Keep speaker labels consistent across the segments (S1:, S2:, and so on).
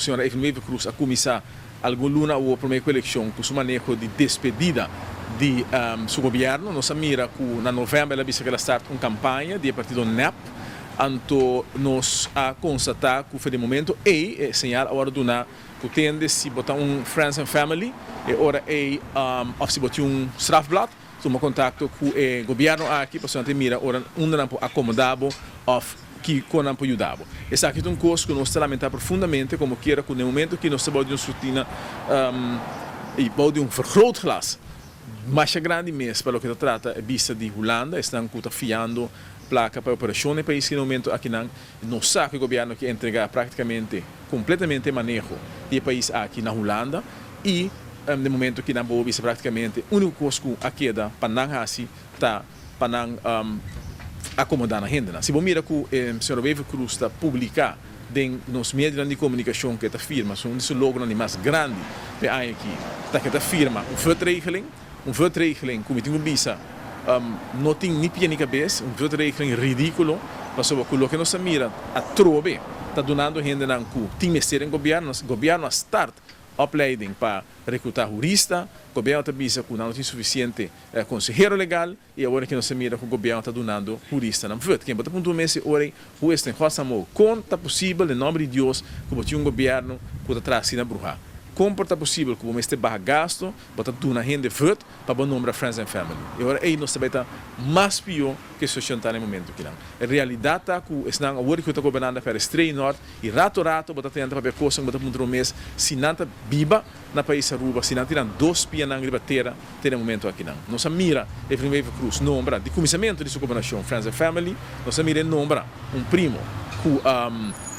S1: señora Evelyn Wever-Croes a cuminsa algun luna awor prome cu eleccion cu su maneho di despedida di su gobierno. Nos a mira cu na november el a bisa cu el a start un campaña di e partido NEP, anto nos a constata cu for di e momento ey e señal a wordo duna cu tende si bo ta un friends and family e ora ey of si bo tin un strafblad, tuma contacto cu e gobierno aki pasobra nan ta mira ora unda nan por acomoda bo of kico nan por yuda bo. Esaki ta un cos cu nos ta lamenta profundamente como kiera cu den momento ki nos ta bou di un scrutina y bou di un vergrootglas masha grandi mes pa loke ta trata e bista di Hulanda, esnan cu ta fiando placa pa e operacion den pais ki den momento akinan nos sa cu e gobierno aki a entrega practicamente completamente e maneho di e pais aki na Hulanda y den momento ki nan por bisa practicamente unico cos cu a keda pa nan haci ta pa nan acomoda nan hendenan. Si bo mira cu e señor Wever Croes ta publica den nos medionan di comunicacion cu e ta firma, un di su logronan di mas grandi p'e aña aki ta cu e ta firma un vutregeling, un vutregeling cu mi tin cu bisa no tin ni pia ni cabes, un vutregeling ridiculo, pasobra cu loke nos a mira atrobe ta dunando hendenan cu tin mester den gobierno, gobierno a start opleiding pa recruta hurista, gobierno ta bisa cu nan no tin suficiente consehero legal y awor aki nos ta mira cu gobierno ta dunando huristanan vut. Ken bo ta puntra un mes e ora ey, hoe is het in godsnaam mogelijk? Con ta posibel den nomber di Dios cu bo tin un gobierno cu ta traha asina bruha? Con por ta posibel cu bo mester baha gasto, bo ta duna hende vut pa bo nombra friends and family? E ora ey nos ta bay ta mas pio cu e situacion ta na e momento akinan. E realidad ta cu esnan awor cu ta gobernando a Perestrein Noord y rato rato bo ta tenta papia cosnan cu bo ta puntra bo mes si nan ta biba na pais Aruba, si nan tin nan dos pianan riba tera te na e momento akinan. Nos a mira Evelyn Wever-Croes nombra di cuminsamentu di su gobernacion Friends and Family, nos a mira e nombra un primo cu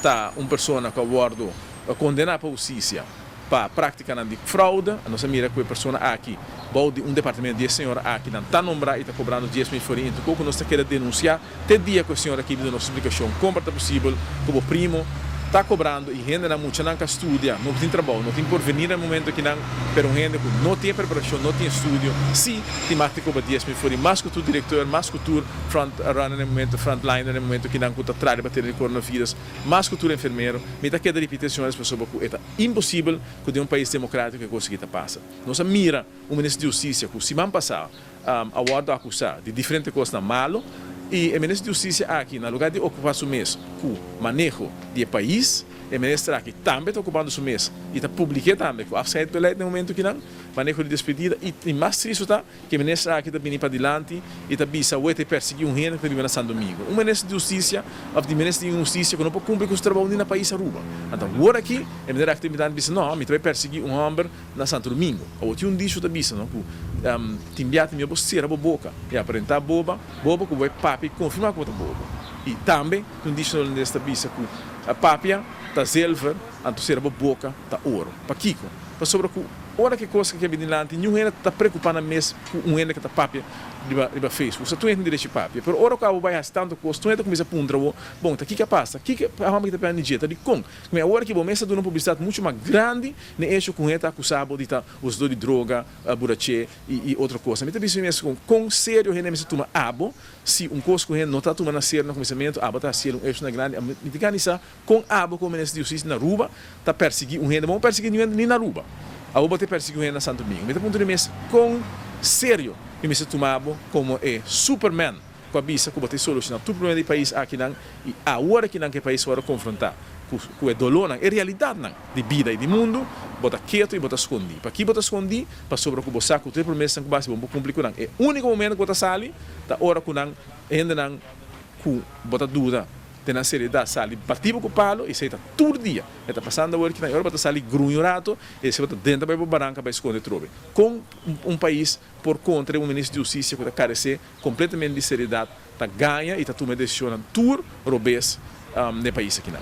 S1: ta un persona cu a wordo condena pa husticia pa practicanan di fraude. Nos a mira cu e persona aki bou di un departamento di e señora aki nan ta nombra y ta cobrando 10,000 florin. Enton cu nos ta keda denuncia te dia cu e señora aki bini nos explicacion con por ta posibel cu bo primo ta cobrando y hendenan muchanan ca studia no tin trabou, no tin porvenir na e momento akinan, pero un hende cu no tin e preparacion, no tin estudio, si tin mag di cobra 10,000 florin, mas cu tur directeur, mas cu tur front runner na e momento, frontliner na e momento akinan cu ta traha riba tera di coronavirus, mas cu tur enfermero. Mi ta keda ripiti señores pasobra cu e ta imposibel cu den un pais democratico e cos aki ta pasa. Nos a mira un minister di husticia cu siman pasa a wordo acusa di diferente cosnan malo y e minister di husticia aki na lugar di ocupa su mes cu maneho di e pais, e minister aki tambe ta ocupando su mes y ta publike tambe cu afscheidbeleid na e momento kinan, maneho di despedida y mas tristo ta cu e minister aki ta bini padilanti y ta bisa awe ta e persegui un hende cu ta biba na San Domingo. Un minister di husticia of di minister di inhusticia cu no por cumpli cu su trabou ni na pais Aruba. Anto awor aki e minister aki ta bini bisa no, mi ta bay persegui un homber na Santo Domingo. Awor tin un dicho ta bisa no cu tin bia tin mira bo cera bo boca y aparenta boba, bobo cu bo e papia y confirma cu bo ta bobo. Y tambe tin un dicho holandes ta bisa cu papia ta zilver anto cera bo boca ta oro. Pakico? Pasobra cu ora cu e cos ke bini dilanti niun hende ta preocupa nan mes cu un hende ke ta papia riba riba Facebook. Sa tur hende tin derecho di papia pero ora cu abo bay haci tanto cos tur hende ta cuminsa puntra bo, bon ta kiko a pasa? Kiko e homber ki ta pende dje? Ta dicon? Mi awor ki bo mes ta duna un publisidat muchu mas grandi n'e echo ku hende ta akusá bo di ta usadó di droga, buraché i otro kosnan. Mi ta bisa mi mes kon kon serio hende mester tuma abo si un kos ku hende no ta tuma na serio na kuminsamentu abo ta hasiel un echo na grandi. Mi ta gana di sa kon abo komo minister di hustisia na Aruba ta persiguí un hende. Bo no persiguí niun hende ni na Aruba. Abo bo ta persiguí un hende na Santo Domingo. Mi ta puntra mi mes kon serio mi mester tuma abo komo e superman ku a bisa ku bo ta e solushoná tur problema di pais akinan i awor akinan ku e pais wòrdu konfrontá ku ku e dolónan, e realidatnan di bida i di mundu, bo ta ketu i bo ta skondí. Pakí bo ta skondí? Pasobra ku bo sa ku tur e promesanan ku bo hasi bo no por kumpli ku nan. E úniko momento ku bo ta sali ta ora ku nan hendenan ku bo ta duda den nan seriedat sali batí bo ku palo i esei ta tur dia. E ta pasando awor akinan i ora bo ta sali gruña un rato i esei bo ta drenta bai bo baranka bai skonde trobe. Kon un pais por kontra un minister di hustisia ku ta karesé completamente di seriedad ta gaña y ta tuma e decisionnan tur robes n'e pais akinan.